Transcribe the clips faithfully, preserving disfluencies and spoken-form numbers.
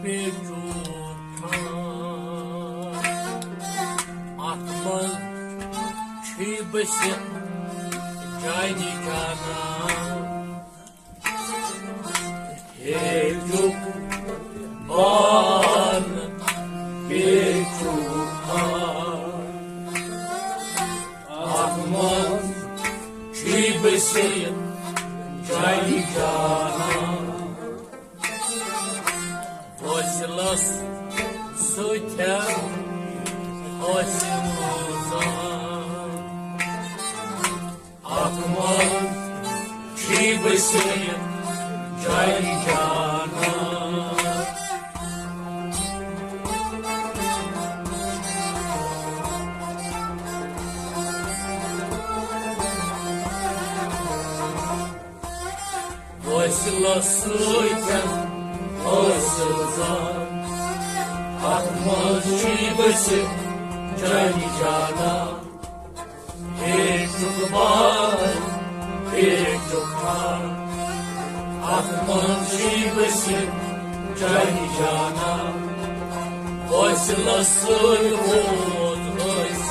بیٚیہِ چھُ کھان۔ اَتھ منٛز چھُے بٔسِتھ جانہِ جانا۔ ہیٚچھُکھ بان بیٚیہِ چھُ کھان۔ اَتھ منٛز چھُے بٔسِتھ جانہِ جانا۔ حٲصِلس سۭتۍ حٲصِل زان۔ اَتھ منٛز چھُے بٔسِتھ جانہِ جانا۔ حٲصِلس سۭتۍ حٲصِل زان۔ اَتھ منٛز چھُے بٔسِتھ جانہِ جانا۔ ہیٚچھُکھ بان بیٚیہِ چھُ کھان۔ اَتھ منٛز چھُے بٔسِتھ جانہِ جانا۔ حٲصِلس سۭتۍ ووت حٲصِل زان۔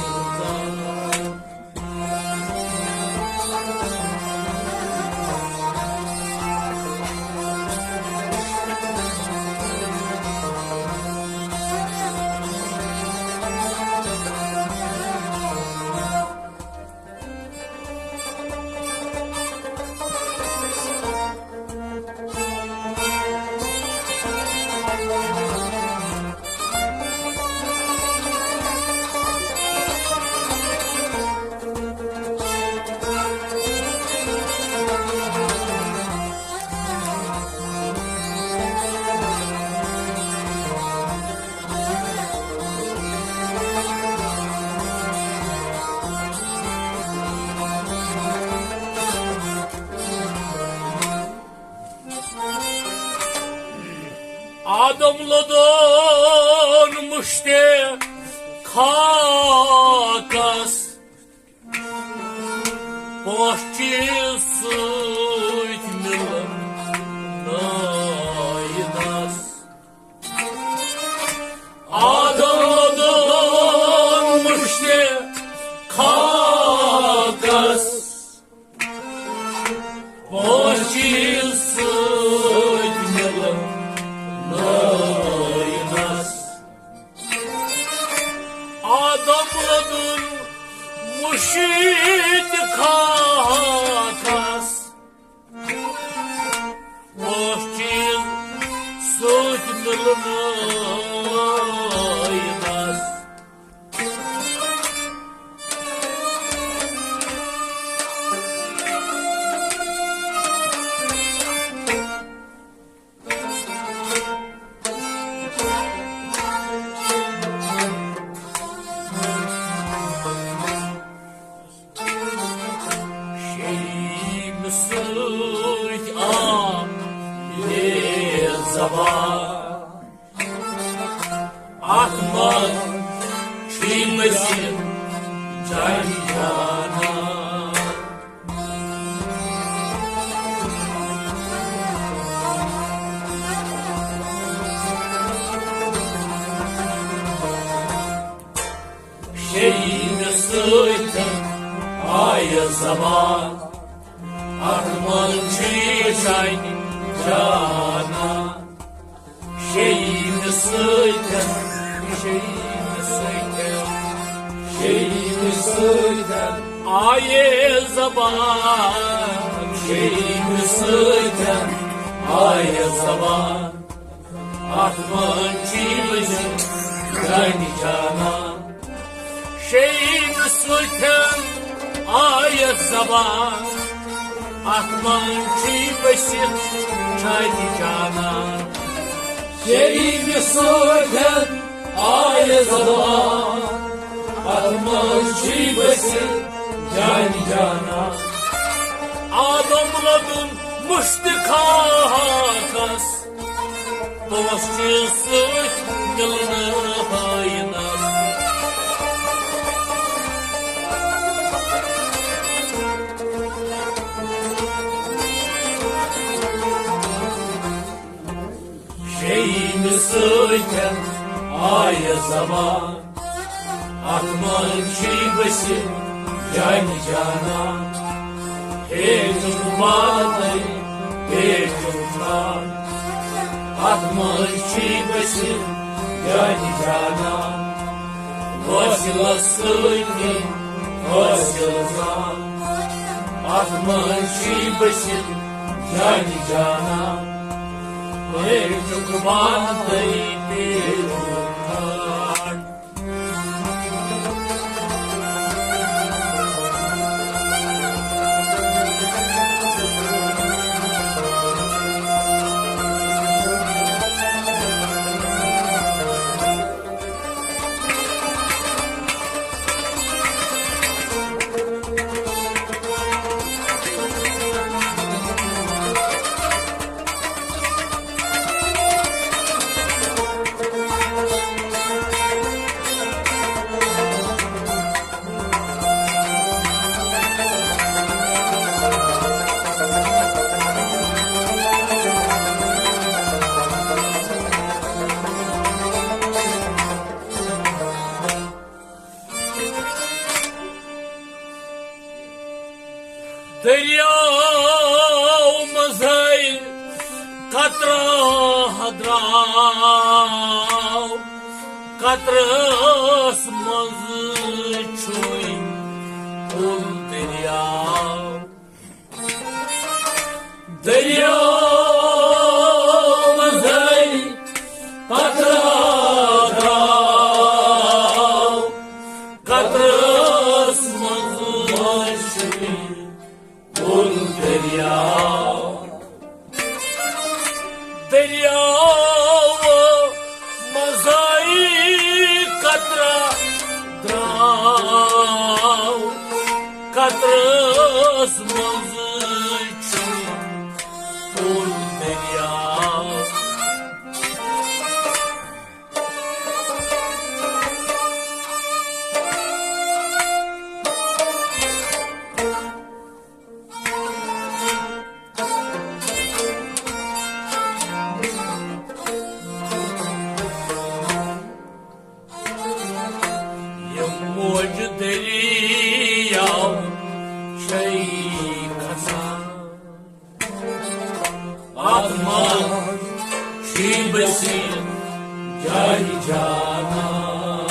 آدم لدن مشتِ خاکس، پوشہِ سۭتۍ مِلنٲینس۔ آدم لدن مشتِ خاکس، پوشہِ سۭتۍ مِلنٲینس۔ آدم لدن مشتِ خاکس، پوشہِ سۭتۍ مِلنٲینس۔ شیٚیِمہِ سۭتۍ آو یہِ زبان۔ اَتھ منٛز چھُے مٔزیٖد جانہِ جانا۔ شیٚیِمہِ سۭتۍ آیہِ زبان۔ اَتھ منٛز چھُے جانہِ جانا۔ شیٚیِمہِ سۭتۍ، شیٚیِمہِ سۭتۍ، شیٚیِمہِ سۭتۍ آیہِ زبان۔ شیٚیِمہِ سۭتۍ آیہِ زبان۔ اَتھ منٛز چھُے مٔزیٖد جانہِ جانا۔ شیٚیِمہِ سۭتۍ آیہِ زبان۔ اَتھ منٛز چھُے بٔسِتھ جانہِ جانا۔ شیٚیِمہِ سۭتۍ آیہِ زبان۔ اَتھ منٛز چھُے بٔسِتھ جانہِ جانا۔ آدم لدُن مُشتِ خاکس، پوشہِ سۭتۍ مِلنٲینس۔ شیٚیِمہِ سۭتۍ آیہِ زبان، اتھ منٛز چھُے بٔسِتھ جانہِ جانان۔ ہے چُپ پانے، ہے چُپ خان، اتھ منٛز چھُے بٔسِتھ جانہِ جانان۔ وٲصلس سۭتۍ حٲصِل زان، اتھ منٛز چھُے بٔسِتھ جانہِ جانان۔ ہے چُپ پانے، ہے چُپ خان۔ دٔریاو منٛزَے قطرٕ درٛاو، قطرس منٛز چھُے کُل دٔریاو۔ دٔریاو منٛزَے قطرٕ درٛاو، قطرس منٛز چھُے کُل دٔریاو۔ دٔریاو منٛزَے قطرٕ درٛاو، قطرس منٛز چھُ کُل دٔریاو۔ یِم موجہِ دٔریاو چھے کھسان، اتھ منٛز چھُے بٔسِتھ جانہِ جانان۔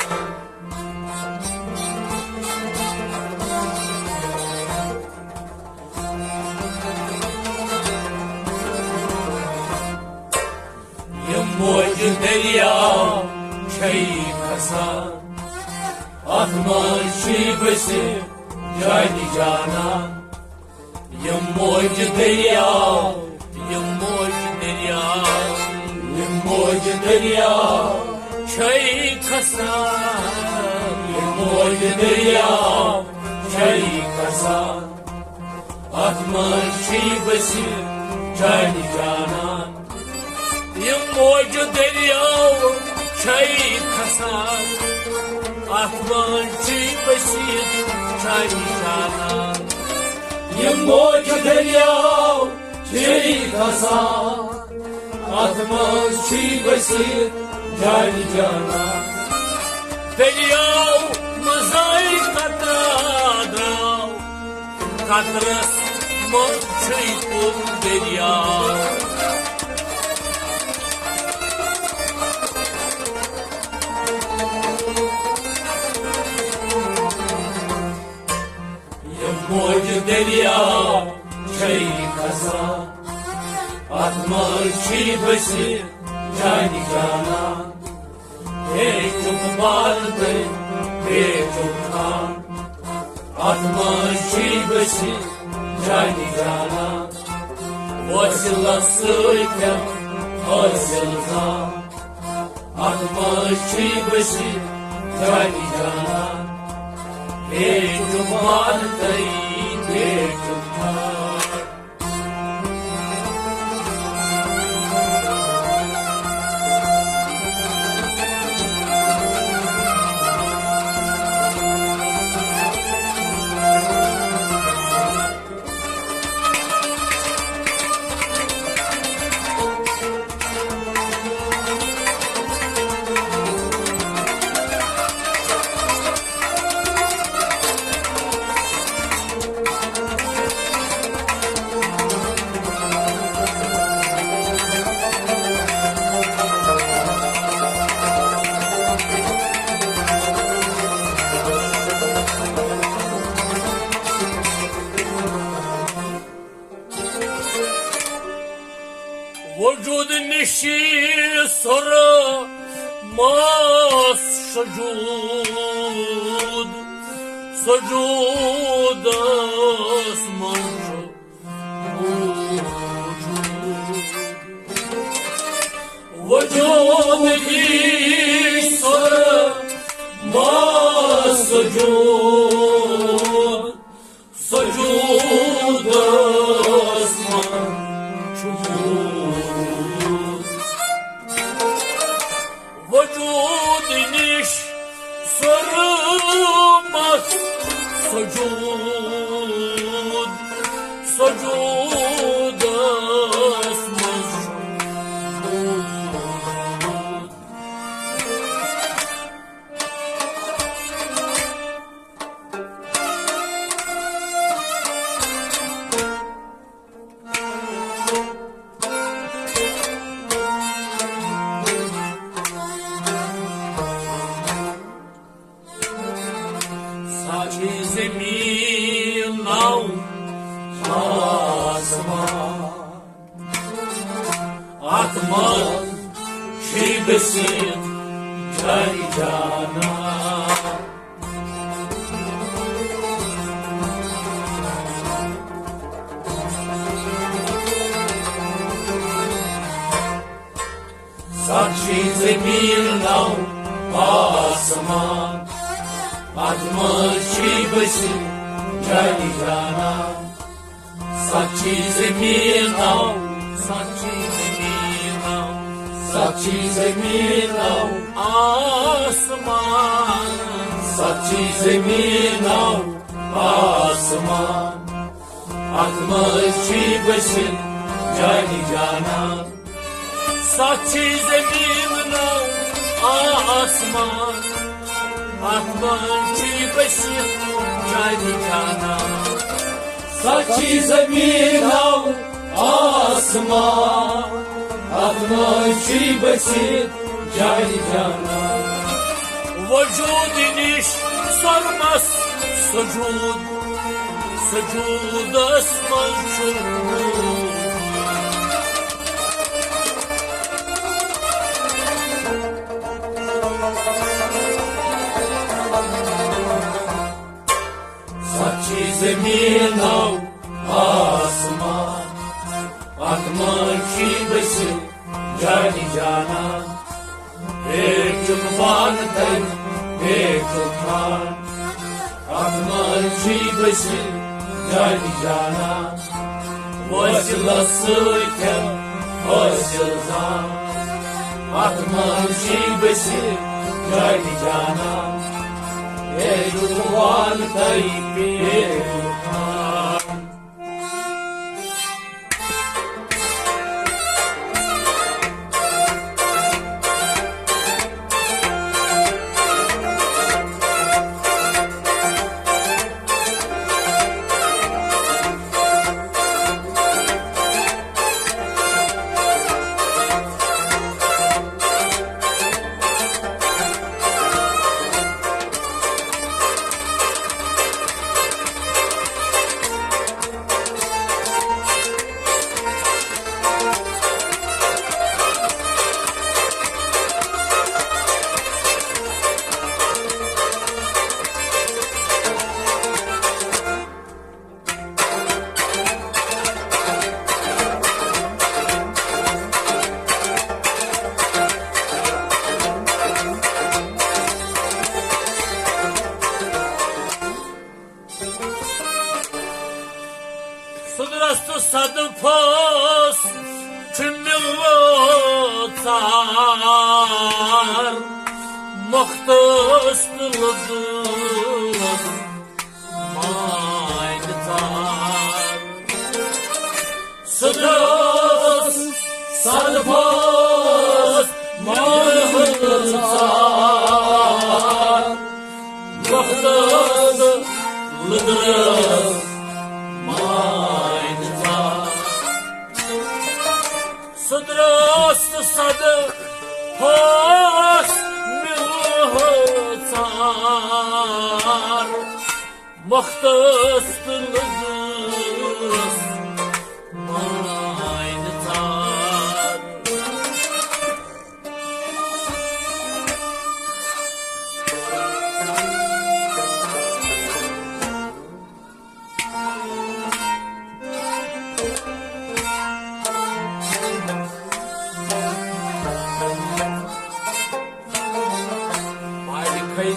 یِم موجہِ دٔریاو چھے کھسان، اتھ منٛز چھُے بٔسِتھ جانہِ جانان۔ یِم موجہِ دٔریاو، یِم موجہِ دٔریاو، یِم موجہِ دٔریاو چھے کھسان۔ یِم موجہِ دٔریاو چھے کھسان، اتھ منٛز چھُے بٔسِتھ جانہِ جانان۔ یِم موجہِ دٔریاو چھے کھسان، اتھ منٛز چھُے بٔسِتھ جانہِ جانان۔ یِم موجہِ دٔریاو چھے کھسان، اتھ منٛز چھُے بٔسِتھ جانہِ جانان۔ دٔریاو منٛزَے قطرٕ درٛاو، قطرس منٛز چھُے کُل دٔریاو۔ یِم موجہِ دٔریاو چھے کھسان، اتھ منٛز چھُے بٔسِتھ جانہِ جانان۔ ہے چُپ پانے، ہے چُپ خان، اتھ منٛز چھُے بٔسِتھ جانہِ جانان۔ وٲصلس سۭتۍ حٲصِل زان، اتھ منٛز چھُے بٔسِتھ جانہِ جانان۔ ہے چُپ پانے، ہے چُپ خان۔ سرمست سجود، سجودس منٛز چھُ وجود۔ وجود یی سرمست سجود، سجودس منٛز چھُ وجود۔ وجود نِش سرمست سجود، سجودس منٛز چھُ وجود۔ سۄ چھِ زٔمیٖن نَو آسمان، اَتھ منٛز چھُے بٔسِتھ جانِ جانان۔ سۄ چھِ زٔمیٖن نَو آسمان، اَتھ منٛز چھُے بٔسِتھ جانِ جانان۔ سۄ چھِ زٔمیٖن نَو، سۄ چھِ زٔمیٖن نَو، سۄ چھِ زٔمیٖن نَو آسمان، سۄ چھِ زٔمیٖن نَو آسمان، اَتھ منٛز چھُے بٔسِتھ جانِ جانان۔ سۄ چھِ زٔمیٖن نَو آسمان، اَتھ منٛز چھُے بٔسِتھ جانِ جانان۔ سۄ چھِ زٔمیٖن نَو آسمان، اَتھ منٛز چھُے بٔسِتھ جانِ جانان۔ وجود نِش سرمست سجود، سجودس منٛز چھُ وجود۔ سۄ چھِ زٔمیٖن نَو آسمان، اَتھ منٛز چھُے بٔسِتھ جانِ جانان۔ بیٚیہِ چھُکھ پانہٕ تَتہِ، بیٚیہِ چھُکھ خان، اَتھ منٛز چھُے بٔسِتھ جانِ جانان۔ وٲصلَس سۭتۍ حٲصِل زان، اَتھ منٛز چھُے بٔسِتھ جانِ جانان۔ بیٚیہِ چھُکھ پانہٕ تَتہِ، بیٚیہِ چھُکھ خان۔ سُدرس تہٕ صدفس چھُ مِلہٕ ژار، مۄختس تہٕ لٔدرس مانہِ ژار۔ سُدرس صدفس مانہِ ژار، مۄختس تہٕ لٔدرس مانہِ ژار۔ سُدرس تہٕ صدفس مِلہٕ ژار، مۄختس تہٕ لٔدرس مانہِ ژار۔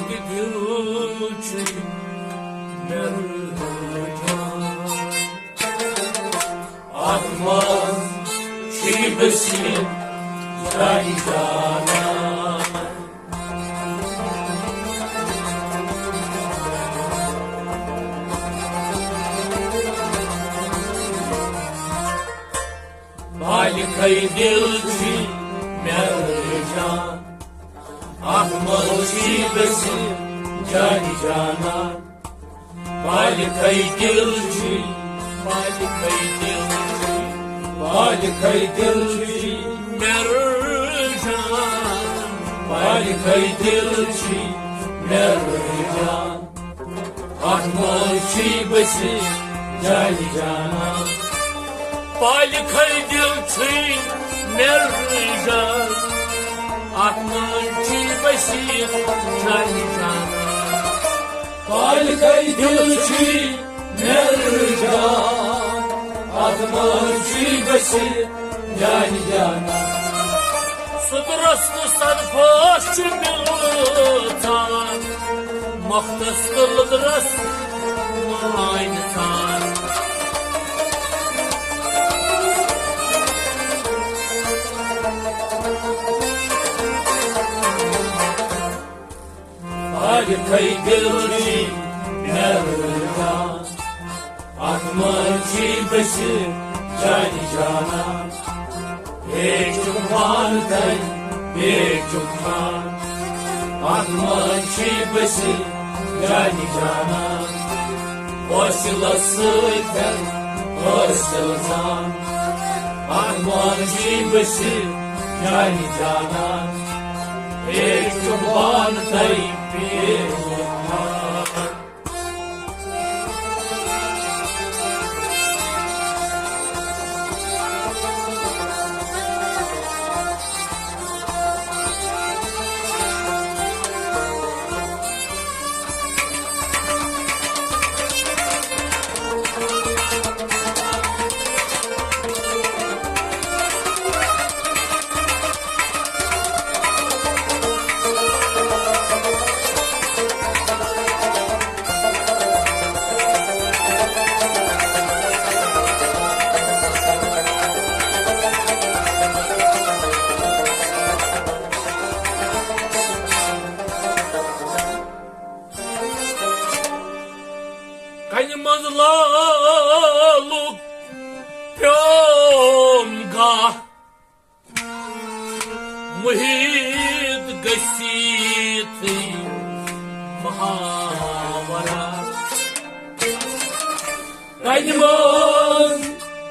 دِل چھُے مےٚ رُجان۔ اتھ منٛز چھُے بٔسِتھ جانہِ جانان۔ بالِخے دِل چھُے مےٚ رُجان۔ اتھ منٛز چھُے بٔسِتھ جانہِ جانان۔ بالِخے دِل چھُے، بالِخے دِل چھُے، بالِخے دِل چھُے مےٚ رُجان۔ بالِخے دِل چھُے مےٚ رُجان۔ اتھ منٛز چھُے بٔسِتھ جانہِ جانان۔ بالِخے دِل چھُے مےٚ رُجان۔ اتھ منٛز چھُے بٔسِتھ جانہِ جانان۔ بالِخے دِل چھُے مےٚ رُجان۔ اتھ منٛز چھُے بٔسِتھ جانہِ جانان۔ سُدرس تہٕ صدفس چھُ مِلہٕ ژان، مۄختس تہٕ لُدرس مٲنۍ ژان۔ بالِخے دِل چھُے مےٚ رُجان۔ اتھ منٛز چھُے بٔسِتھ جانہِ جانان۔ بیٚیہِ چھُم پانہٕ تہِ، بیٚیہِ چھُم پان۔ اتھ منٛز چھُے بٔسِتھ جانہِ جانان۔ حٲصِلس سۭتۍ حٲصِل زان۔ اتھ منٛز چھُے بٔسِتھ جانہِ جانان۔ بیٚیہِ چھُم پانہٕ تہِ، بیٚیہِ چھُم پان۔ کنہِ منٛز لالُک پیوم گاہ، محیط گٔژھِتھ محاورہ۔ کنہِ منٛز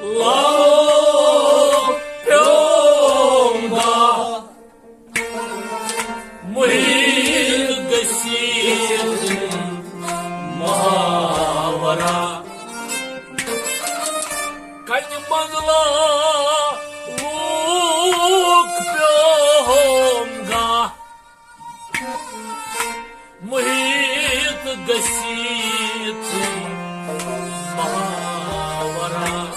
لالُک پیوم گاہ، محیط گٔژھِتھ محاورہ۔ کنہِ منٛز لالُک پیوم گاہ، محیط گٔژھِتھ محاورہ۔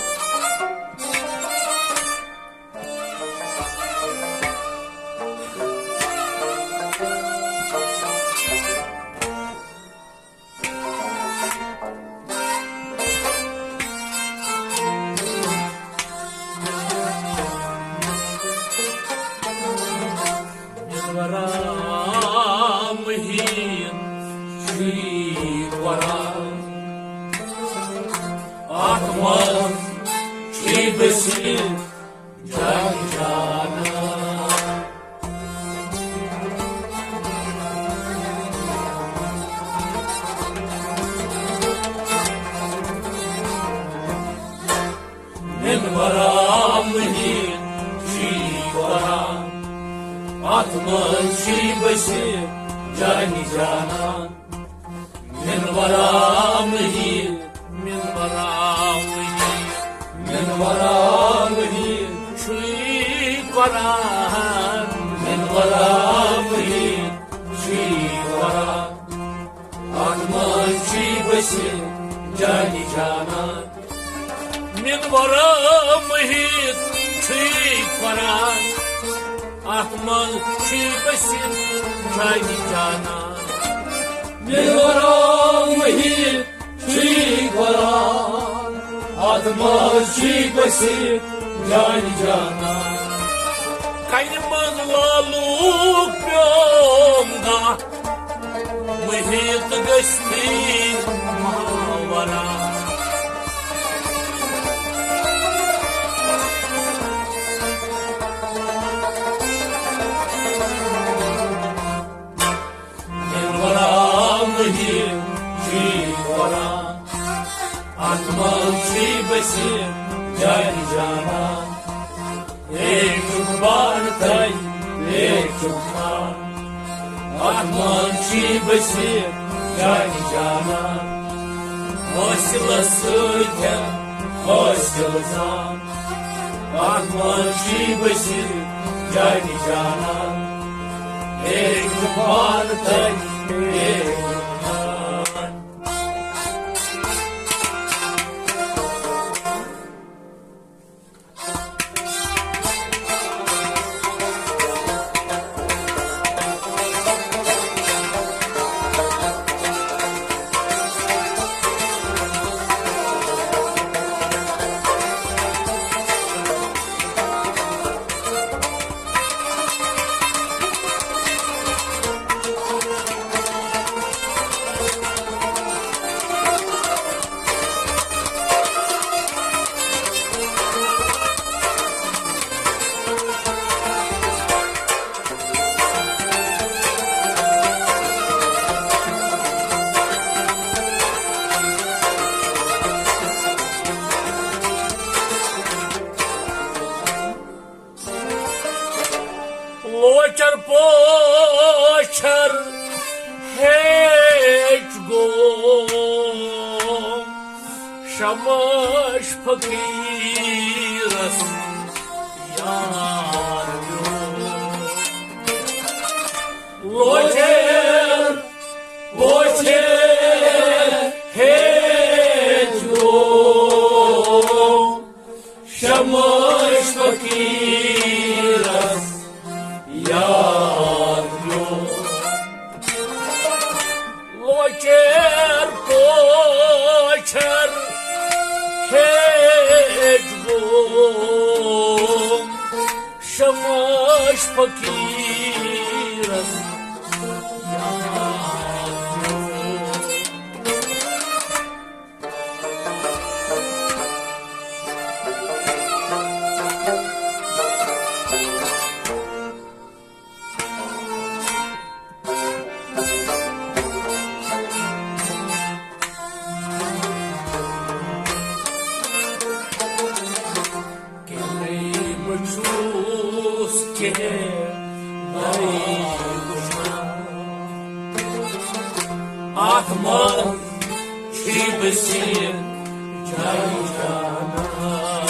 منورام ہی چھُے قرآن۔ اتھ منٛز چھُے بٔسِتھ جانہِ جانان۔ منورام ہی چھُے قرآن۔ اتھ منٛز چھُے بٔسِتھ جانہِ جانان۔ منورام ہی، منورام ہی، منورام ہی چھُے قرآن۔ منورام ہی چھُے قرآن۔ اتھ منٛز چھُے بٔسِتھ جانہِ جانان۔ منورام ہی چھُے قرآن۔ اتھ منٛز چھُے بٔسِتھ جانہِ جانان۔ مےٚ ورا محیط چھُے قرآن، اتھ منٛز چھُے بٔسِتھ جانِ جانان۔ کنہِ منٛز لالوٗک پیوم گاہ، محیط گٔژھتھٕے ماورا۔ قرآن ہی چھی قرآن، اتھ منٛز چھی بٔسِتھ جانِ جانان۔ اے چھُکھ پانہٕ تَے، اے چھُکھ پانہٕ، اتھ منٛز چھی بٔسِتھ جانِ جانان۔ حٲصِلس سۭتۍ حٲصِل زان، اتھ منٛز چھی بٔسِتھ جانِ جانان۔ اے چھُکھ پانہٕ تَے، اے چھُکھ پانہٕ۔ لوچر پوچھر ہیچ گو، شمش فقیرس یار میون۔ لوچر پوچھر ہیچ گو، شمش فقیرس یاد پیوٚو۔ لۄچر پوچھر ہیچ گوٚو، شمش فقیرس یاد پیوٚو۔ کینٛہہ نَے بہٕ چھُس، کینٛہہ نَے وٕچھان۔ اتھ منٛز چھُے بٔسیٖر جان جانان۔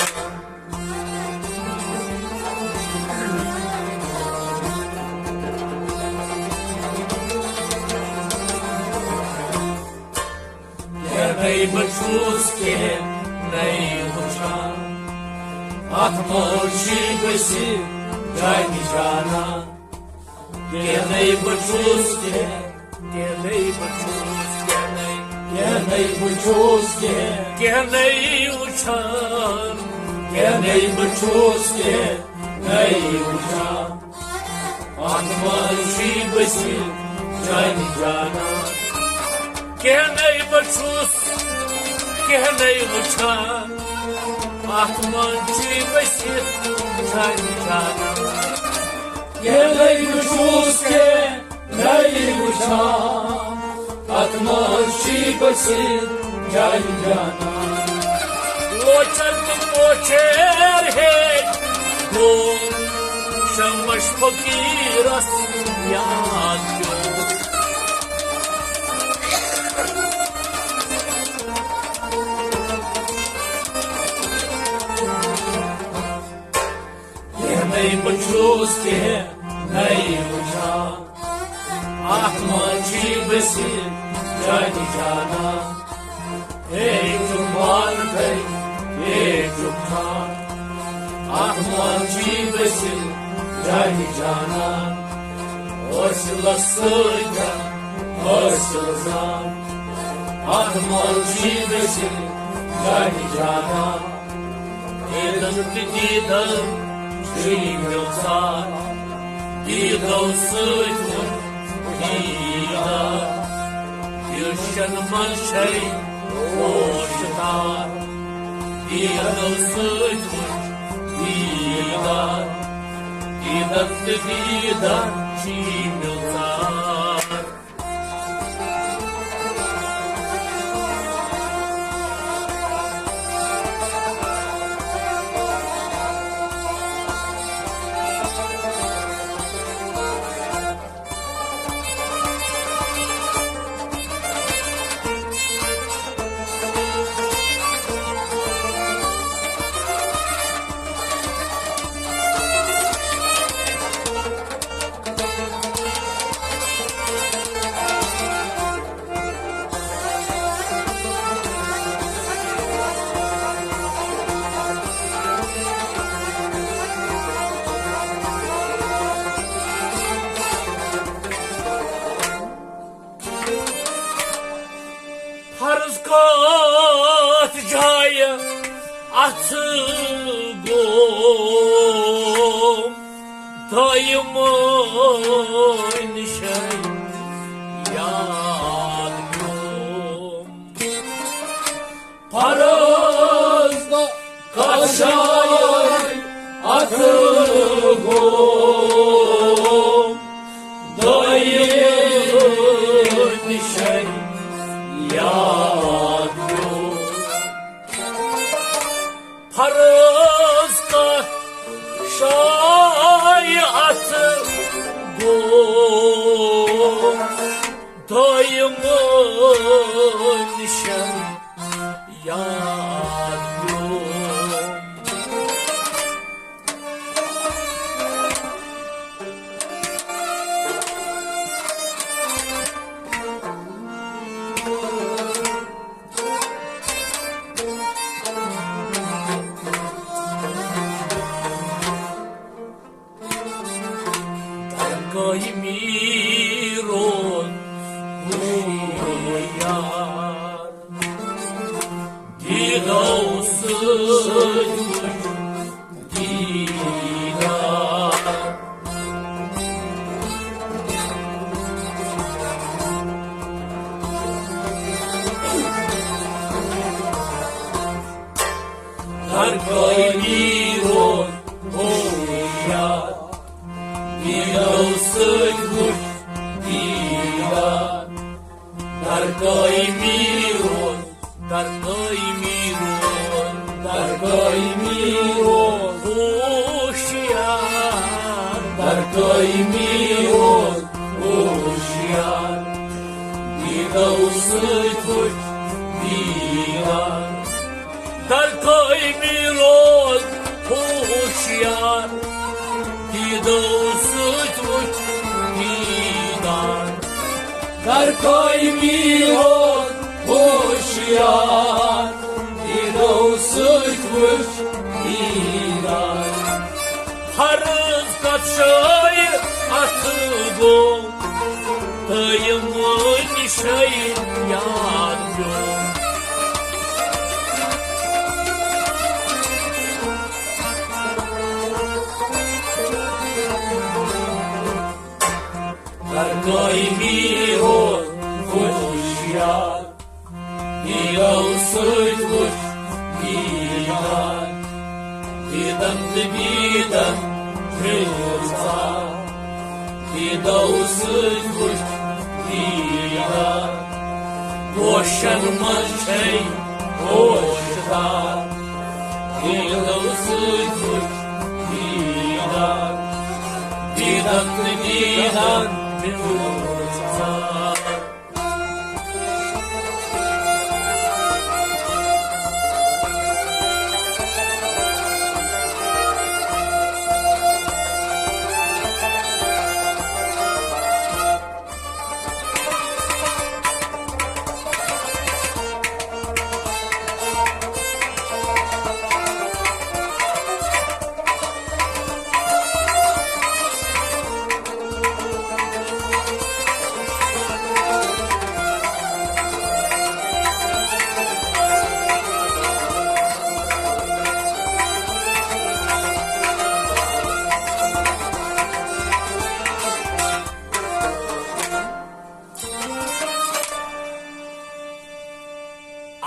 کینٛہہ نَے بہٕ چھُس، کینٛہہ نَے وٕچھان۔ اتھ منٛز چھُے بٔسیٖر جان جانان۔ کینٛہہ نَے بہٕ چھُس، کینٛہہ، کینٛہہ نَے بہٕ چھُس، کینٛہہ نَے، کینٛہہ نَے بہٕ چھُس، کینٛہہ، کینٛہہ نَے وٕچھان۔ کینٛہہ نَے بہٕ چھُس، کینٛہہ نَے وٕچھان۔ اتھ منٛز چھُے بٔسیٖر جان جانان۔ کینٛہہ نَے بہٕ چھُس، کینٛہہ نَے وٕچھان۔ اتھ منٛز چھُے بٔسیٖر جان جانان۔ کینٛہہ نَے بہٕ چھُس، کینٛہہ نَے وٕچھان۔ اتھ منٛز چھُے بٔسیٖر جان جانان۔ لۄچر تہٕ پوچھر ہیچ گوٚو، شمش فقیرس یاد پیوٚو۔ کینٛہہ نَے بہٕ چھُس، کینٛہہ نَے وٕچھان۔ اتھ منٛز چھُے بٔسیٖر جان جانان۔ اے چھُکھ پانہٕ تَے، اے چھُکھ پانہٕ۔ اتھ منٛز چھُے بٔسیٖر جان جانان۔ حٲصِلس سۭتۍ ٲسۍ سوزان۔ اَتھ منٛز چھِ گٔژھِتھ گرِ جانا۔ دیدن تہٕ دیدن چھُ یہِ مِلژار۔ دیدو سۭتۍ وُچھ دیدار۔ دیشن منٛز چھے پوش دار۔ دیدو سۭتۍ وُچھ دیدار۔ دیدن تہٕ دیدن چھُ یہِ مِلژار۔ فرض کتھ جایہِ اتھ گوم، دٲیمٲنۍ چھے یاد گوم۔ فرض کتھ جایہِ اتھ گوم، دٲیمٲنۍ چھے یاد گوم۔ فرض کتھ جایہِ اتھ گوم، دٲیمٲنۍ چھے یاد گوم۔ درگاہی میٖر اوس ہُہ یار، دیدو سۭتۍ وُچھ دیدار۔ درگاہی میٖر اوس ہُہ یار، دیدو سۭتۍ وُچھ دیدار۔ درگاہی میٖر اوس، درگاہی میٖر اوس، درگاہی میٖر اوس ہوشیار۔ درگاہی میٖر اوس ہوشیار، دیدو سۭتۍ وُچھ دیدار۔ درگاہی میٖر اوس ہوشیار، دیدو سۭتۍ وُچھ دیدار۔ درگاہی میٖر اوس ہوشیار، دیدو سۭتۍ وُچھ دیدار۔ فرض کتھ جایہِ اتھ گوم، دٲیمٲنۍ چھے یاد گوم۔ درگاہی میٖر اوس ہوشیار، دیدو سۭتۍ وُچھ دیدار۔ دیدن تہٕ دیدن مِلژار، دیدو سۭتۍ وُچھ دیدار۔ پوشن منٛز چھے پوشدار، دیدو سۭتۍ وُچھ دیدار۔ دیدن تہٕ دیدن مِلژار۔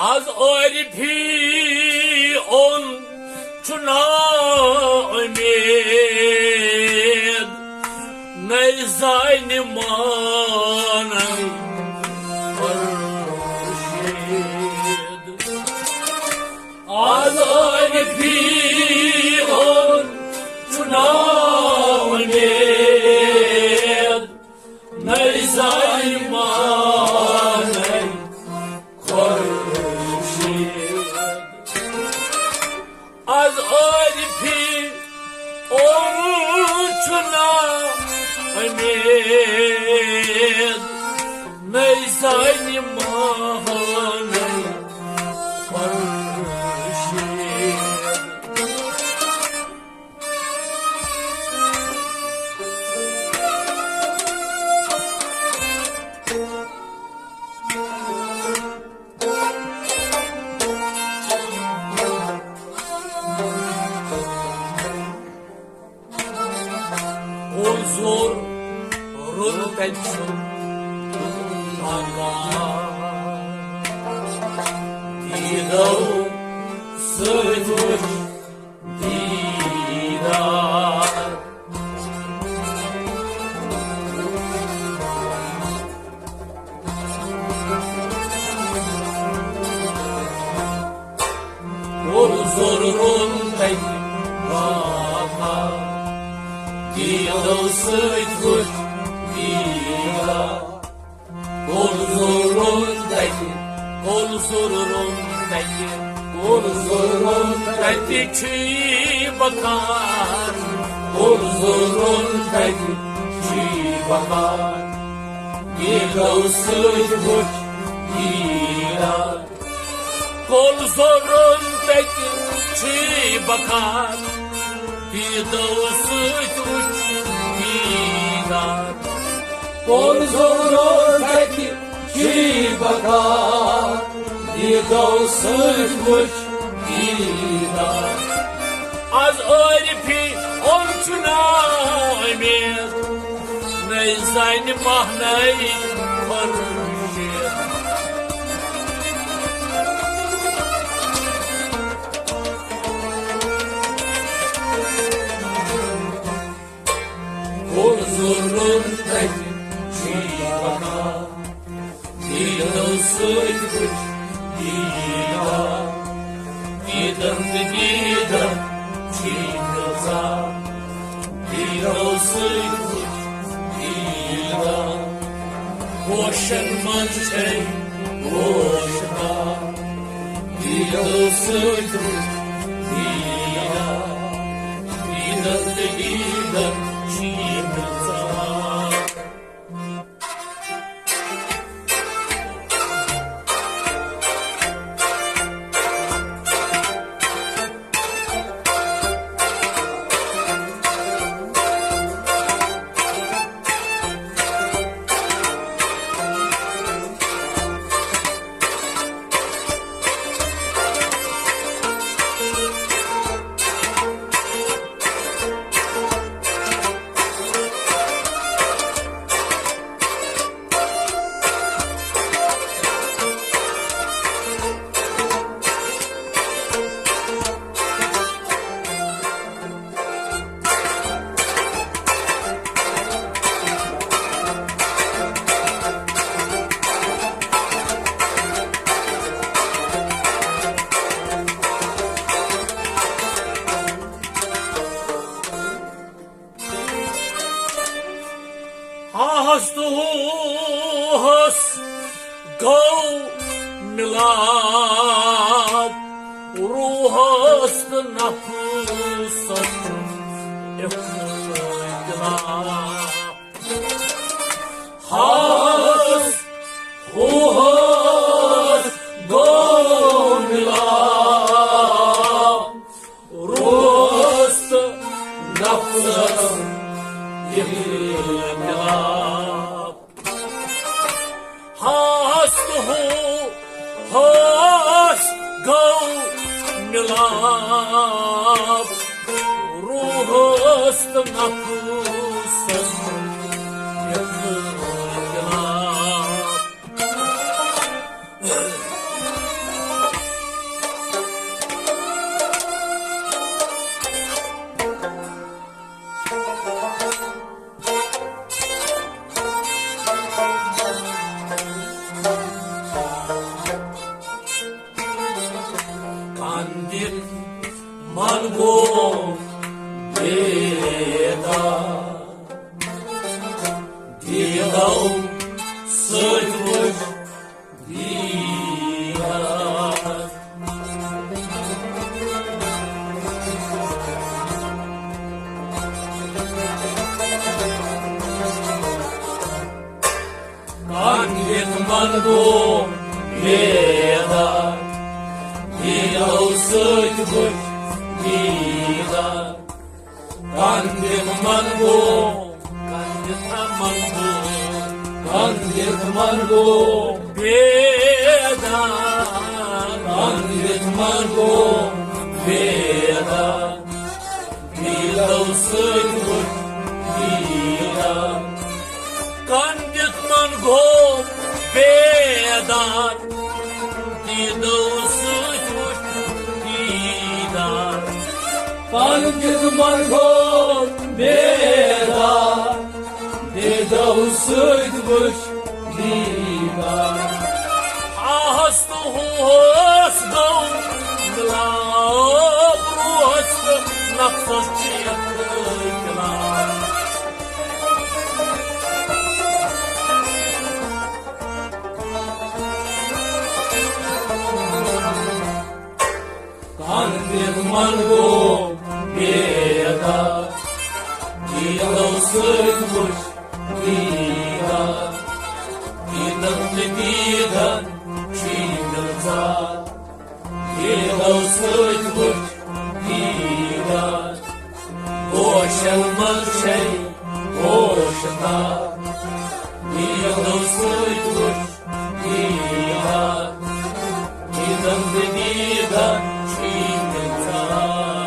از عارفی اون چھُ نا اُمید، نَے زانہِ مانَے خورشید۔ از عارفی اون چھُ نا اُمید، نَے زانہِ مانَے خورشید۔ از عارفی اون چھُ نا اُمید، نَے زانہِ مانَے خورشید۔ گوٚو زور روٚن تَتہِ سُہ دیٖدو سۭتۍ وُچھ دیٖدار۔ گوٚو زور روٚن تَتہِ واپار، دیٖدو سۭتۍ وُچھ دیٖدار۔ گوٚو زور روٚن تَتہِ، گوٚو زور روٚن تَتہِ، گوٚو زور روٚن تَتہِ چھُے بکار۔ گوٚو زور روٚن تَتہِ چھُے بکار، دیٖدو سۭتۍ وُچھ دیٖدار۔ گوٚو زور روٚن تَتہِ چھُے بکار، دیٖدو سۭتۍ وُچھ دیٖدار۔ گوٚو زور روٚن تَتہِ چھُے بکار، دیٖدو سۭتۍ وُچھ دیٖدار۔ از عارفی اون چھُ نا اُمید، نَے زانہِ مانَے خورشید۔ گوٚو زور روٚن تَتہِ چھُے بکار، دیٖدو سۭتۍ وُچھ دیٖدار۔ دیٖدن تہٕ دیٖدن چھُے گُلزار، دیٖدو سۭتۍ وُچھ دیٖدار۔ ہوشن منٛز چھے ہوش دار، دیٖدو سۭتۍ وُچھ دیٖدار۔ دیٖدن تہٕ دیٖدن چھُے گُلزار۔ ہاہس تہٕ ہوہس گوٚو مِلاپ، روحس تہٕ نفسس اختلاف۔ ہاہس ہوہس گوٚو مِلاپ، روحس تہٕ نفسس اختلاف۔ ہاہس تہٕ ہوہس گوٚو مِلاپ، روحس تہٕ نفسس اختلاف۔ دیٖدو سۭتۍ وٕچھ دیٖدار۔ کانٛہہ کِتھ من گوٚو بیدار، دیٖدو سۭتۍ وٕچھ دیٖدار۔ کانٛہہ کِتھ من گوٚو، کانٛہہ کِتھ من گوٚو، کانٛہہ کِتھ من گوٚو بیدار، کانٛہہ کِتھ من گوٚو بیدار۔ دیٖدو سۭتۍ وٕچھ دیٖدار۔ کانٛہہ کِتھ من گوٚو بیدار، دیٖدو سۭتۍ وٕچھ دیٖدار۔ کانٛہہ کِتھ من گوٚو بیدار، دیٖدو سۭتۍ وٕچھ دیٖدار۔ آہس تہٕ ہوہس گوٚو مِلاپ، روحس تہٕ نفسس چھِ یکٲے مِلاپ۔ کانٛہہ کِتھ من گوٚو بیدار، دیٖدو سۭتۍ وٕچھ دیٖدار۔ دیٖدن تہٕ دیٖدن چھُے دِلزار، دیٖدو سۭتۍ وٕچھ دیٖدار۔ گوشن منٛز چھے گوش تار، دیٖدو سۭتۍ وٕچھ دیٖدار۔ دیٖدن تہٕ دیٖدن چھُے دِلزار۔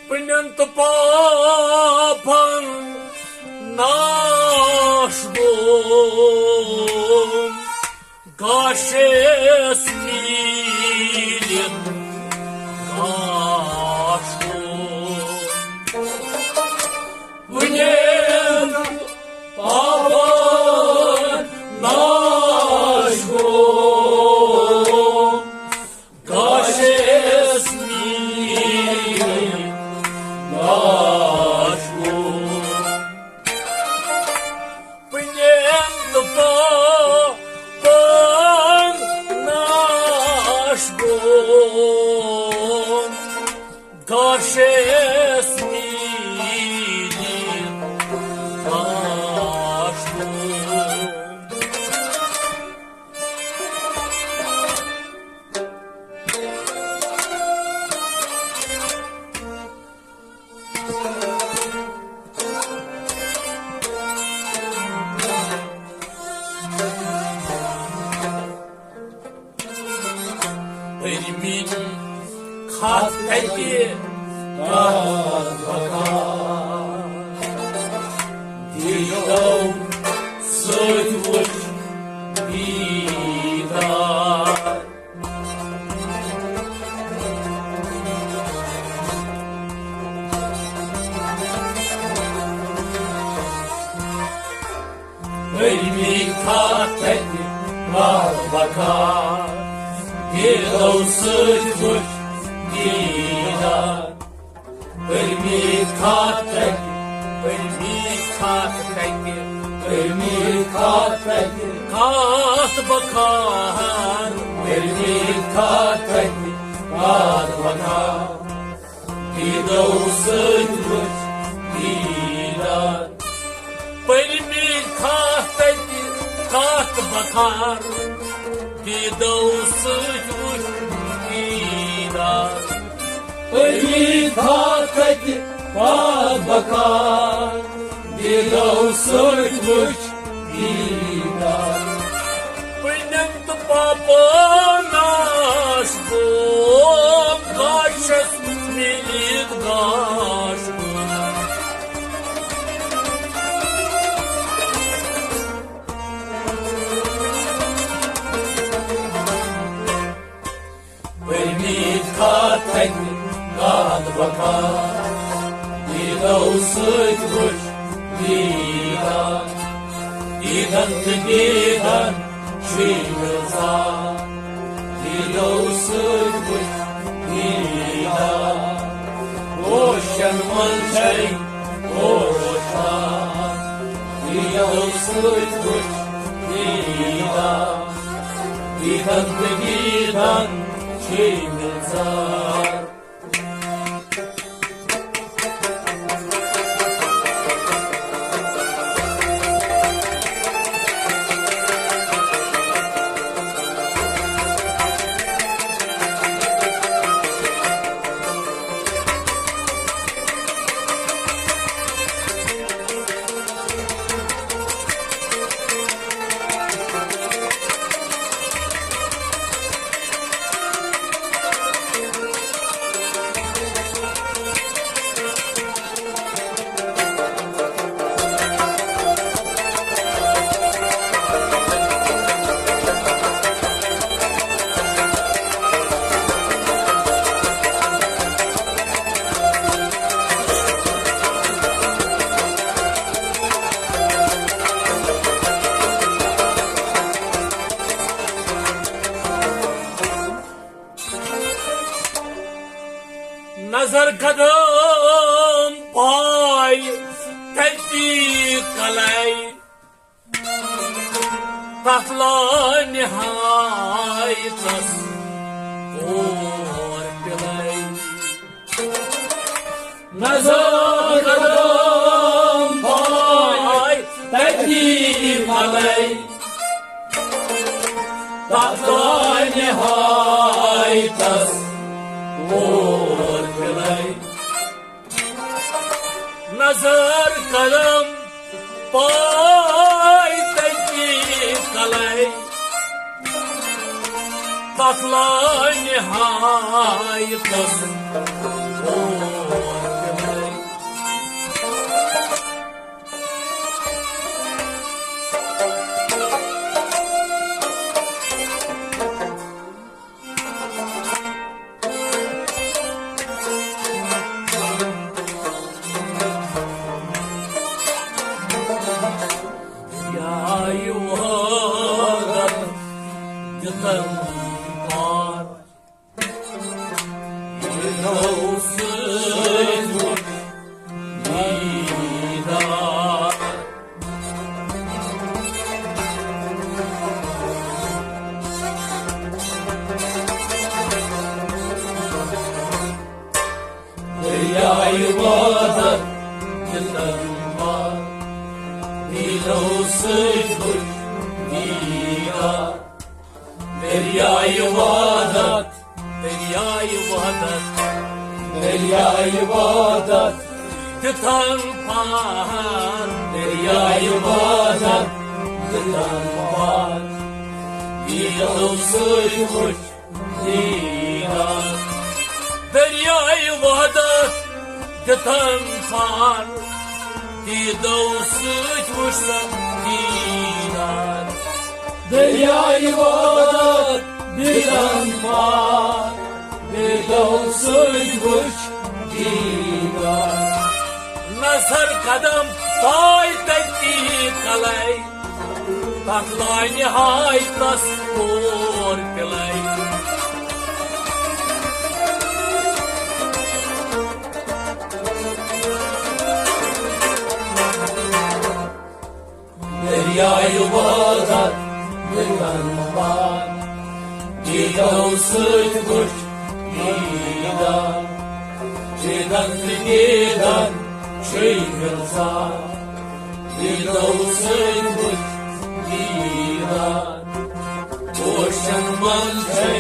پُنین تہٕ پاپن ناش گوٚو، گاشس میٖلِتھ گاش گوٚو۔ پُنین پاپن ناش گوٚو، گاشس میٖلِتھ گاش گوٚو۔ پُنین تہٕ پاپن ناش گوٚو، گاشس میٖلِتھ گاش گوٚو۔ پٔرمٕتۍ خط تتہِ کتھ بکار، دیٖدو سۭتۍ وٕچھ دیٖدار۔ پٔرمٕتۍ خط تتہِ کتھ بکار، دیٖدو سۭتۍ وٕچھ دیٖدار۔ پٔرمٕتۍ خط تتہِ، پٔرمٕتۍ خط تتہِ، پٔرمٕتۍ خط تتہِ کتھ بکار، پٔرمٕتۍ خط تتہِ کتھ بکار۔ دیٖدو سۭتۍ وٕچھ دیٖدار۔ پٔرمٕتۍ خط تتہِ کتھ بکار، دیٖدو سۭتۍ وٕچھ دیٖدار۔ پٔرمٕتۍ خط تتہِ کتھ بکار، دیٖدو سۭتۍ وٕچھ دیٖدار۔ بہٕ نِمہٕ تہٕ پاپانس بوم گاشس میٖلِتھ گاش۔ پٔرمٕتۍ کتھ تتہِ کتھ بکار، دیٖدو سۭتۍ وٕچھ دیٖدار۔ دیٖدن تہٕ دیٖدن چھُے گُلزار، دیٖدو سۭتۍ وٕچھ دیٖدار۔ پوشن منٛز چھے پوش خار، دیٖدو سۭتۍ وٕچھ دیٖدار۔ دیٖدن تہٕ دیٖدن چھُے گُلزار۔ نظر قدم پاے تتی کلے، تتھ لانہِ ہاے تس اور پلے۔ نظر قدم پاے تتی کلے، تتھ لانہِ ہاے تس اور پلے۔ نظر قدم پاے تتی کلے، تتھ لانہِ ہاے تس اور پلے۔ یا یہِ وعدٕ دِتن پار، یہِ گوٚو سۭتۍ وُچھ دیٖدار۔ دریایہِ وادت دِتن پار، دیٖدو سۭتۍ وُچھ دیٖدار۔ دریایہِ وادت، دریایہِ وادت، دریایہِ وادت دِتن پار، دریایہِ وادت دِتن پار، دیٖدو سۭتۍ وُچھ دیٖدار۔ دریایہِ وادت دِتن پار، دیٖدو سۭتۍ وُچھ سا دیٖدار۔ دریایہِ وادت دِتن پار، دیٖدو سۭتۍ وُچھ دیٖدار۔ نظر قدم پاے تتی کلے، تتھ لانہِ ہاے تس اور پلے۔ دریایہِ وادت دِتن پار، دیٖدو سۭتۍ وُچھ دیٖدار۔ دیٖدن تہٕ دیٖدن چھُے گُلزار، دیٖدو سۭتۍ وُچھ دیٖدار۔ پوشن منٛز چھے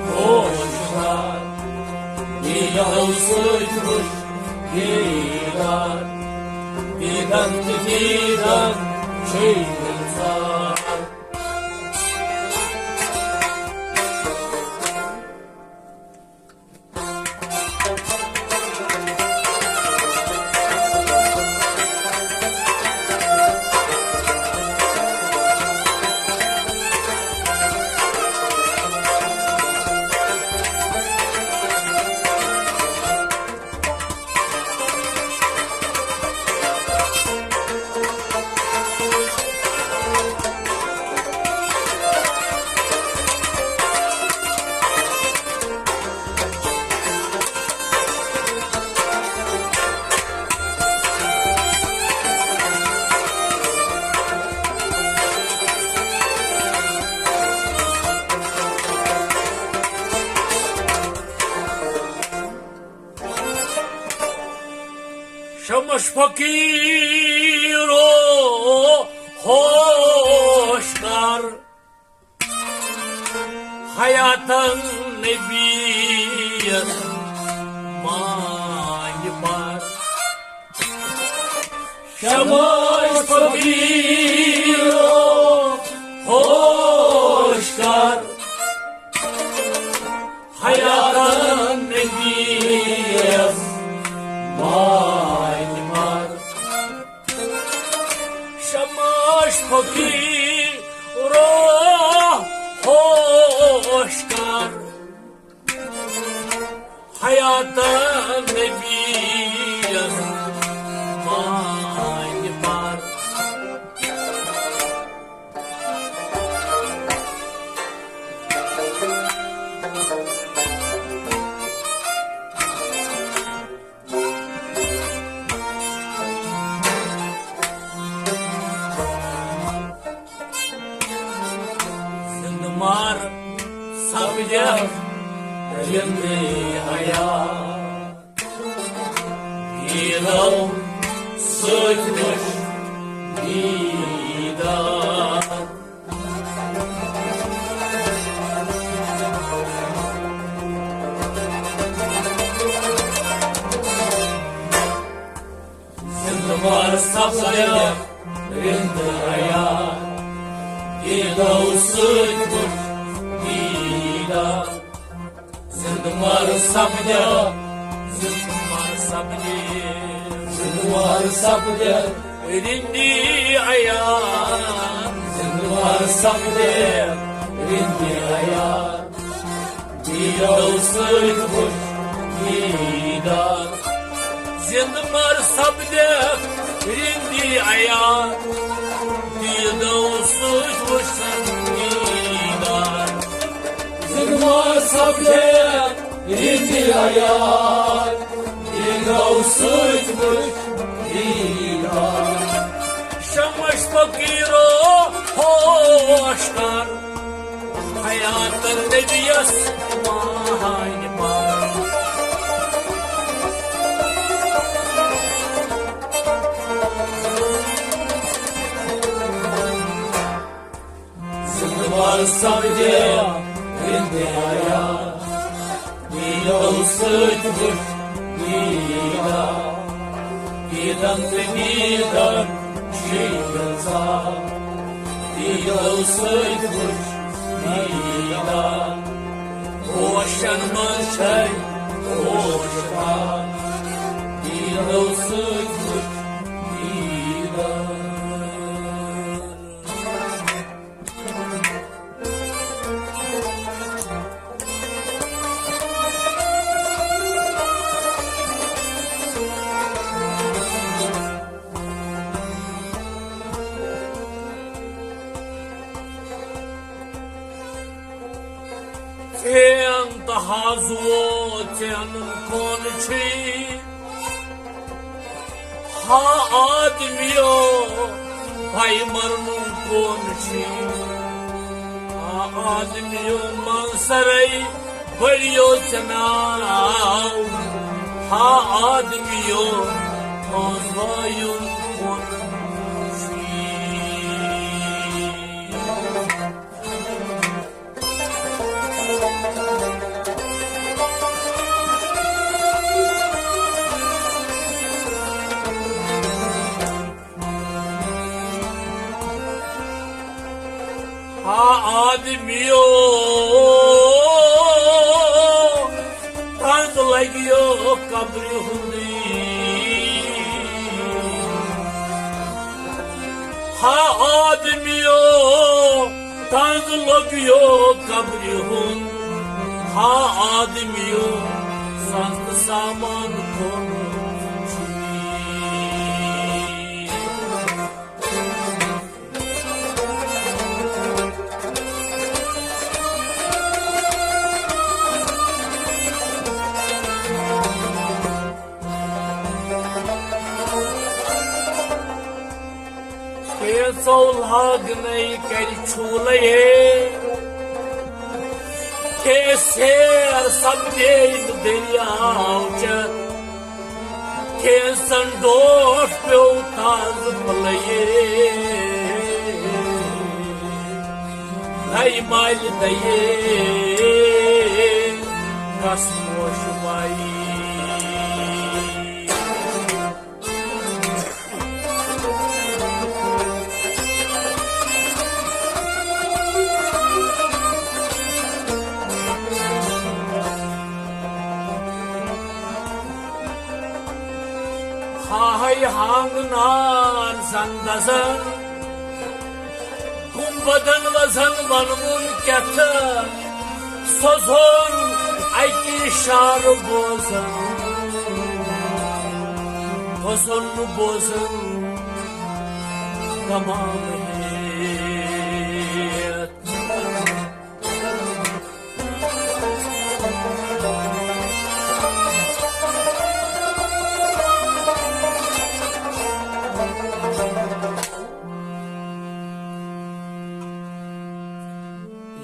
پوش خار، دیٖدو سۭتۍ وُچھ دیٖدار۔ دیدن تہٕ دیدن چھُے گُلزار۔ شمس فقیرو ہوش کر، حیاتن نبیس مانہِ پر۔ شمس فقیرو ہوش کر، حیاتن نبیس مانہِ پر۔ شمس فقیرو ہوش کر، حیاتن نبیس مانہِ پر۔ زندٕ مر سپدٮ۪کھ رِندٕ حیات، دیٖدو سۭتۍ وٕچھ دیٖدار۔ زندٕ مر سپدٮ۪کھ رِندٕ حیات، دیٖدو سۭتۍ وٕچھ دیٖدار۔ زندٕ مر سپدٮ۪کھ، زندٕ مر سپدِ، زندٕ مر سپدٮ۪کھ رِندٕ حیات۔ زندٕ مر سپدٮ۪کھ رِندٕ حیات، دیٖدو سۭتۍ وٕچھ دیٖدار۔ زندٕ مر سپدٮ۪کھ رِندٕ حیات، دیٖدو سۭتۍ وٕچھ دیٖدار۔ زندٕ مر سپدٮ۪کھ رِندٕ حیات، دیٖدو سۭتۍ وٕچھ دیٖدار۔ شمس فقیرو ہوش کر، حیاتن نبیس مانہِ پر۔ زندٕ مر سپدٮ۪کھ رِندٕ حیات، دیٖدو سۭتۍ وٕچھ دیٖدار۔ دیٖدن تہٕ دیٖدن چھُے گُلزار، دیٖدو سۭتۍ وٕچھ دیٖدار۔ ہوشن منٛز چھے ہوش کار، دیٖدو سۭتۍ وٕچھ دیٖدار۔ ژین تہٕ حظ ووت ژین کون چھی۔ ہا آدمیو، پاے مرنُک کون چھی؟ ہا آدمیو، منصرے بڑیو ژےٚ ناو۔ ہا آدمیو، منصرے بڑیو ژےٚ ناو۔ ہا آدمیو، تنز لگیو قبرِ ہُندی۔ ہا آدمیو، تنز لگیو قبرِ ہُند۔ ہا آدمیو، ساز تہٕ سامان کھولُن چھُ۔ کینٛژو لاگنے کرِ چھوٗلے ہے، کھے سیر سپدے نہٕ دٔریاو چٮ۪تھ۔ کینٛژن ڈوٹھ پیوٚو تازٕ پھُلے، نَیہِ مالہِ دَیے کس پوش وَیہِ۔ ہاہے ہانگنار زندزن، گنبدن وزن ونوُن کیتھ، سوزُن اکی اشارٕ بوزن، بوزن نہٕ بوزن تمام ہیتھ۔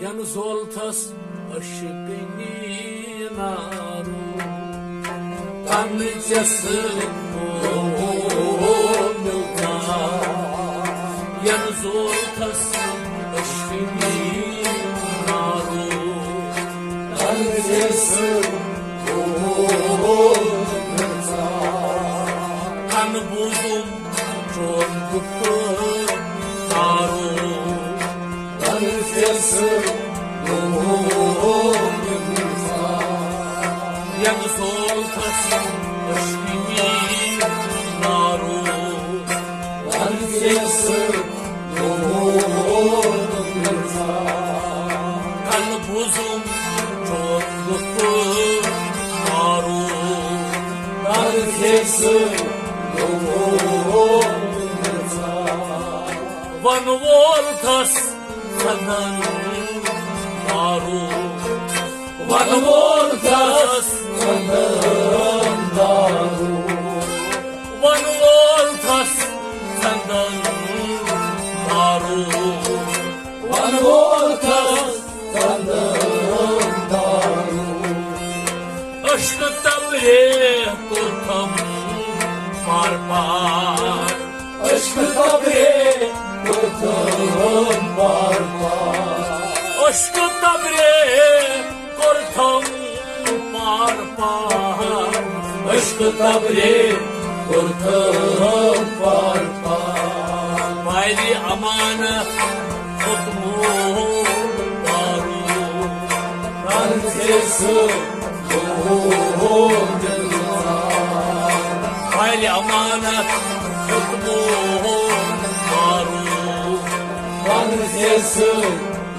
ین زولتھس عشقنی نارو، تن چس ملتا۔ ین زولتھس عشقنی نارو، تن چس ملتا۔ کن بوزم چون گُتھ تارو، تن چس لوگ انسان۔ یم زولتھس عشقنی نارو، تن چس لوگ انسان۔ کن بوزم چون گُتھ تارو، تن چس لوگ انسان۔ ون وول تس ژندن دارو، ون وول تس ژندن دارو، ون وول تس ژندن دارو، ون وول تس ژندن دارو۔ عشق تبرے کوٚرتھم پار پار۔ عشق تبرے کوٚرتھم پار پار۔ عشق تبرے کوٚرتھم پار پار۔ عشق تبرے کوٚرتھم پار پار۔ پالہِ امانت کھوٚتمُت پارو۔ تن چس لوگ انسان۔ پالہِ امانت کھوٚتمُت پارو۔ تن چس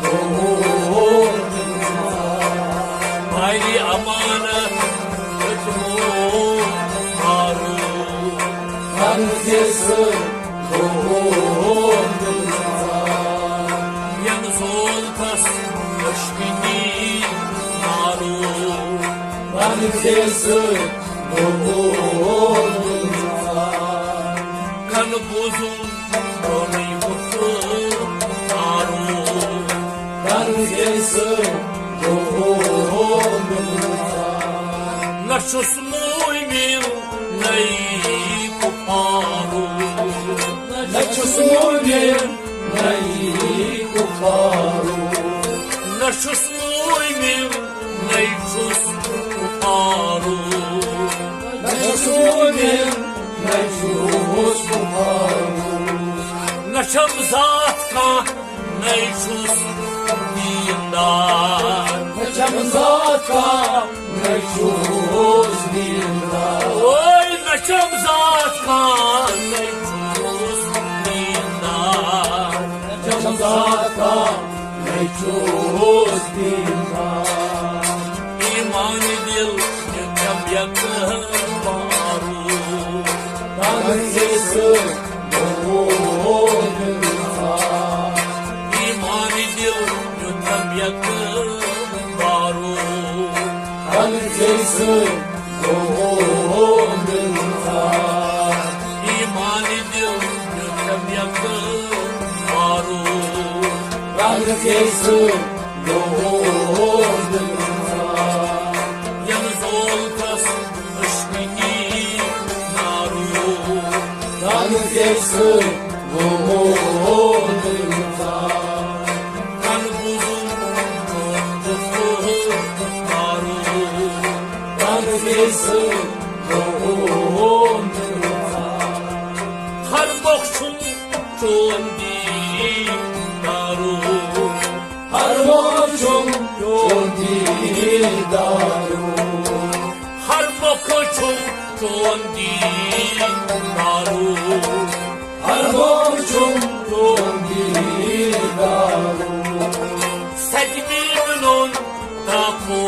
لوگ انسان۔ پالہِ امانت کھوٚتمُت پارو۔ تن چس لوگ انسان۔ ین زولتھس عشقنی نارو، تن چس لوگ انسان۔ کن بوزم دونٕے مُٹھ تارو۔ تن چس لوگ انسان۔ نہ چھُس مومن نَے کفارو۔ نہ چھُس مومن نَے کفارو۔ نہ چھُس مومن نَے چھُس کفارو۔ نہ چھُس مومن نَے چھُس کفارو۔ نہ چھم ذات کانٛہہ نَے چھُس دیٖندار۔ نہ چھَم ذات کانٛہہ، نَے چھُس دیٖندار۔ اوے نہ چھَم ذات کانٛہہ، نَے چھُس دیٖندار۔ نہ چھَم ذات کانٛہہ، نَے چھُس دیٖندار۔ ایٖمان دِل دیُتم یکم بارو۔ تنہٕ سۭتۍ گوٚو دِل صاف۔ ایٖمان دِل دیُتم یکم بارو۔ تنہٕ سۭتۍ گوٚو دِل صاف۔ ایٖمان دِل دیُتم یکم بارو۔ تنہٕ سۭتۍ گوٚو دِل صاف۔ یَنہٕ زول تس عشقٕکی نارو۔ تنہٕ سۭتۍ گوٚو دِل صاف۔ تنہٕ بوٗزُم چون گُفتار۔ تنہٕ سۭتۍ گوٚو دِل صاف۔ ہر مۄکھ چھُم چون دیٖدارو۔ ہر مۄکھ چھُم چون دیٖدارو۔ ہر مۄکھ چھُم چون دیٖدارو۔ ہر مۄکھ چھُم چون دیٖدارو۔ سجمی مِلُن تاکو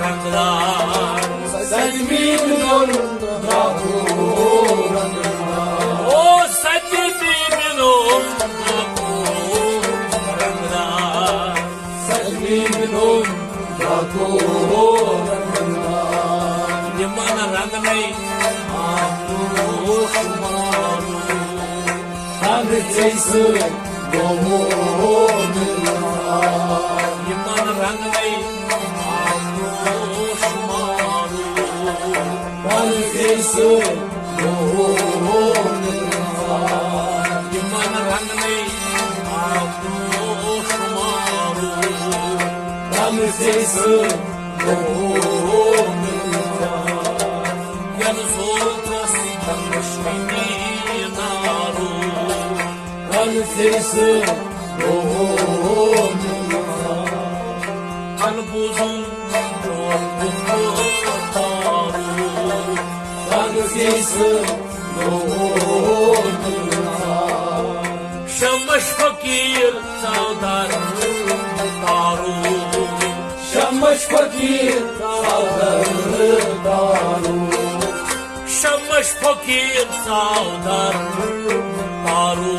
رنگدار۔ سجمی مِلُن تاکو رنگدار۔ او سجمی مِلُن تاکو رنگدار۔ سجمی مِلُن تاکو رنگدار۔ یِمن رنگنے آموش مارو۔ تنہٕ ژےٚ سۭتۍ گوٚو مےٚ یِمن رنگنے آموش مارو۔ تنہٕ ژےٚ سۭتۍ گوٚو مےٚ یِمن رنگنے آموش مارو۔ تنہٕ ژےٚ سۭتۍ گوٚو مےٚ یَنہٕ زول تس عشقٕکی نارو۔ تنہٕ ژےٚ سۭتۍ گوٚو مےٚ۔ تنہٕ بوٗزُم چون گُفتار۔ تنہٕ ژےٚ سۭتۍ گوٚو مےٚ۔ شمش فقیٖر ژاو در تارو۔ شمش فقیٖر ژاو در تارو۔ شمش فقیٖر ژاو در تارو۔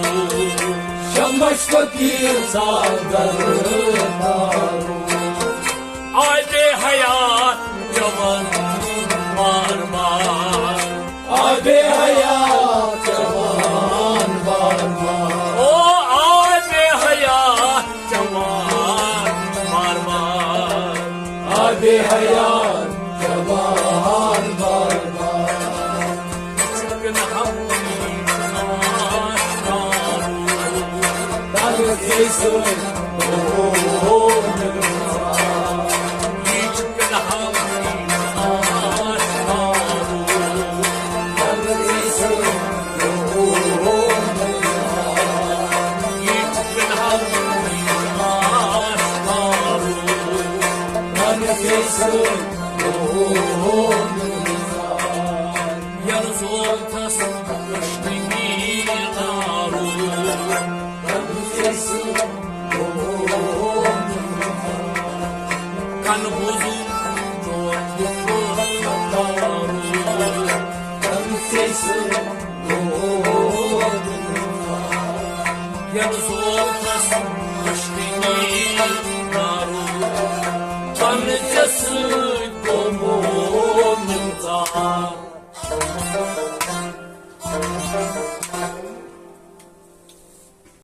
شمش فقیٖر ژاو در تارو۔ آے بے حیات جوان بار بار۔ آے بے حیات جوان بار بار۔ او آے بے حیات جوان بار بار۔ آے بے حیات جوان بار بار۔ یَنہٕ زول تس عشقٕکی نارو۔ کن بوزُم چون گُفتار۔ یَنہٕ زول تس عشقٕکی نارو۔ تنہٕ ژےٚ سۭتۍ گوٚو مےٚ یِمن